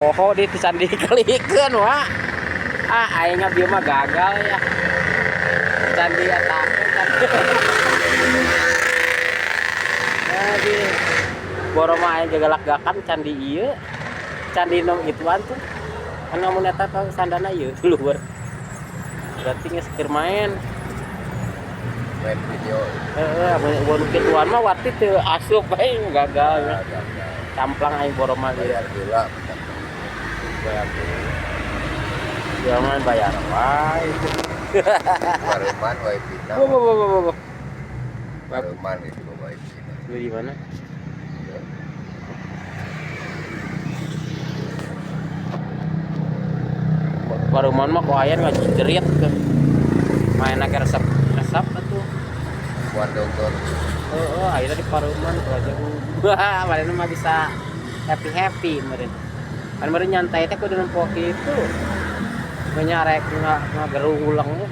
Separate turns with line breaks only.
Poho di can dikelikeun wa. Ah, aing bieu mah gagal ya. Candi eta Jadi boro mah aing gagalak-gakan candi ieu. Candi nu ituan tuh. Kan lamun eta sandana ieu luhur. Berarti geus keur main.
Main video.
Heeh, mun kituan mah warti teu asup aing gagal ya.
Gagal.
Camplang aing boro mah ge.
Bayar heula.
Bayar dulu. Jangan bayar wae.
Pareman wifi na.
Wah, wah, wah, wah, wah.
Pareman itu wifi na.
Lu di mana? Paruman mah ku aya ngajerit tuh. Main ge resep resep atuh.
Buat dokter.
Heeh, ayeuna di Paruman ku aja. Wah, manehna mah bisa happy-happy meureun. Kan meureun nyantai teh kudu nempo kitu. Menyarek ngagerung ulang.